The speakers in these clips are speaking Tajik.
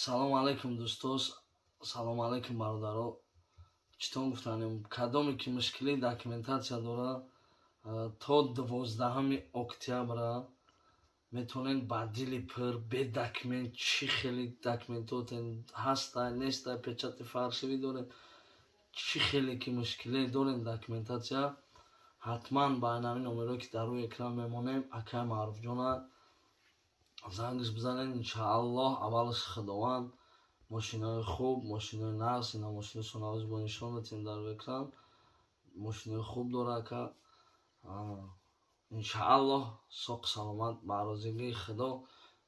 Салому алайкум, дӯсто, салому алайкум, бародаро. Читон гуфтанем, кадоме ки мушкили документация дора, то 12 октябра метавонед ба дили пур, бе документ, чӣ хели документотен ҳастай, нестай, печати фальшивый доред, чӣ хеле ки мушкиле дорем документация, ҳатман ба ҳамин номерое, ки дар рӯи экран мемонем, акай Маъруфҷона зангш бизанед. Иншааллоҳ, аввалаш Худованд, мошинои хуб, мошинои нағз. Ина мошинои сонавоз бо нишон метиҳем дар рӯи экран. Мошинои хуб дора ака. Иншааллоҳ, соқ саломат, ба розигии Худо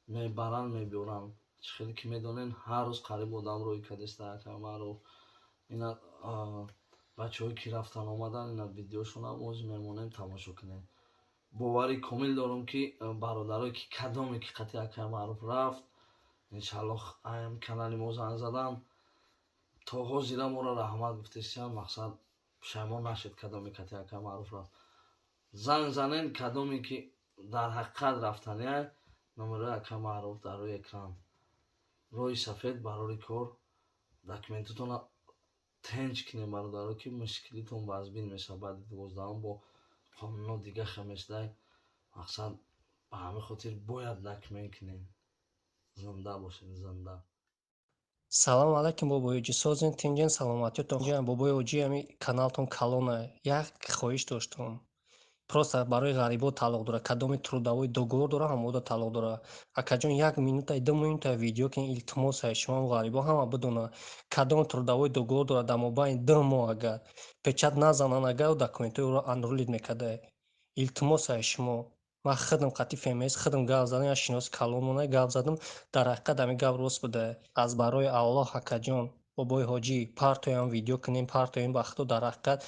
мебаранд, мебиёранд. Чӣ хеле ки медонем, ҳар рӯз қариб одам рӯй кардеста акай Маъруф. Ина бачаҳое ки рафтан омадан, ина видеошонам оз мемонем, тамошо кунем. Боварӣ комил дорам, ки бародарое ки кадоме ки қати акай Маъруф рафт, иншааллоҳ, аям канали мо занг задан, то ҳозира моро раҳмат гуфтесиям. Мақсад, пушаймон нашед. Кадоме кати акай Маъруф рафт, занг занен. Кадоме ки дар ҳақиқат рафтания, номерои акай Маъруф дар рӯи экран. Роҳи сафед, барори кор. Документотонро тенҷ кунем, бародаро, ки мушкилитон вазбин мешавад. Баъди 12-ум бо қонуно дига хемешдай. Мақсад, ба ҳамин хотир бояд документ кунем. Зинда бошед, зинда. Салому алайкум, бобои ҳоҷӣ, созен, тинҷен, саломатиётон. Бобои ҳоҷӣ, ҳами каналтон калона, як хоҳиш доштум. Просто барои ғарибо тааллуқ дорад. Кадоми трудовой договор дора, ҳамода тааллуқ дорад. Акаҷон, як минута, 2 минута видео кин, илтимос. Ай шумо ғарибо ҳама бидонад, кадом трудовой договор дорад, дар мобайни 2 моҳ агар печать назананд, агар документҳои ӯро аннулить мекарда. Илтимос ай шумо. Ман худам қатъи ФМС худам гап задам, як шиноси калонмона гап задам. Дар ҳақиқат ҳамин гап рост буда. Аз барои Аллоҳ, акаҷон, бобои ҳоҷӣ, партоям видео кунем, партоем. Ба худо, дар ҳақиқат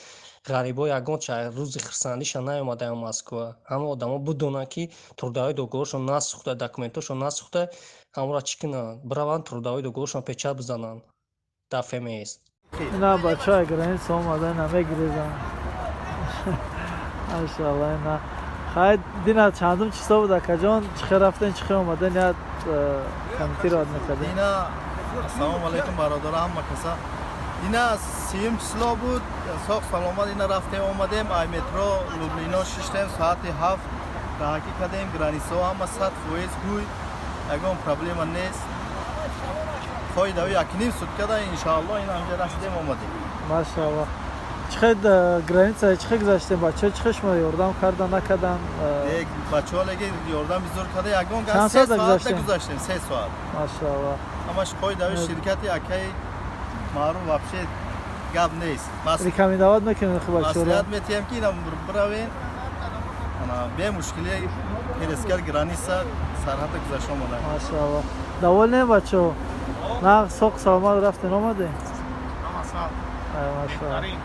ғарибо ягон ча рӯзи хурсандиша наомадаям Москва. Ҳама одамо бидонанд, ки трудовой договоршон насӯхта, документошон насӯхта, ҳамонро чӣ кунанд? Бираванд, трудовой договоршон печать бизананд дар ФМС. Ина бачаҳои граница омада, ина мегирезанд. Машаалло. Ина хай, дина чандум число буд, акаҷон? Чӣ хел рафтен, чӣ хел омаден? Як комментировать мекардем. Дина, ассалому алайкум, бародаро, ҳама каса. Дина 30-юм число буд. Соқ саломат ина рафтем, омадем. Ай метро Люблино шиштем, соати 7 раҳакӣ кардем. Границаҳо ҳама 100% гӯй, ягон проблема нест. Фоидаи якним суткада, иншоалло, ин ҳамҷа расидем, омадем. Машаалло. Чӣ хел граница, чӣ хел гузаштем? Бачаҳо чӣ хел шумо ёрдам кардан, накардан? Бачаҳо леги ёрдам бизор карда, ягон Чанд се соата соата гузаштем? Гузаштем 3 соат. Машаалло. Ҳамаш қоидаи ширкати акаи Маъруф, вообще гап нест. Рекомендовать мекунед хуб бачаҳоро? Маслиҳат метиҳем, ки ина биравем, ана бемушкиле пересекать граница, сарҳада гузашта омадаем. Машаалло. Довольны бачаҳо? Нағз, соқ саломат рафтен, омадем. Машаалло.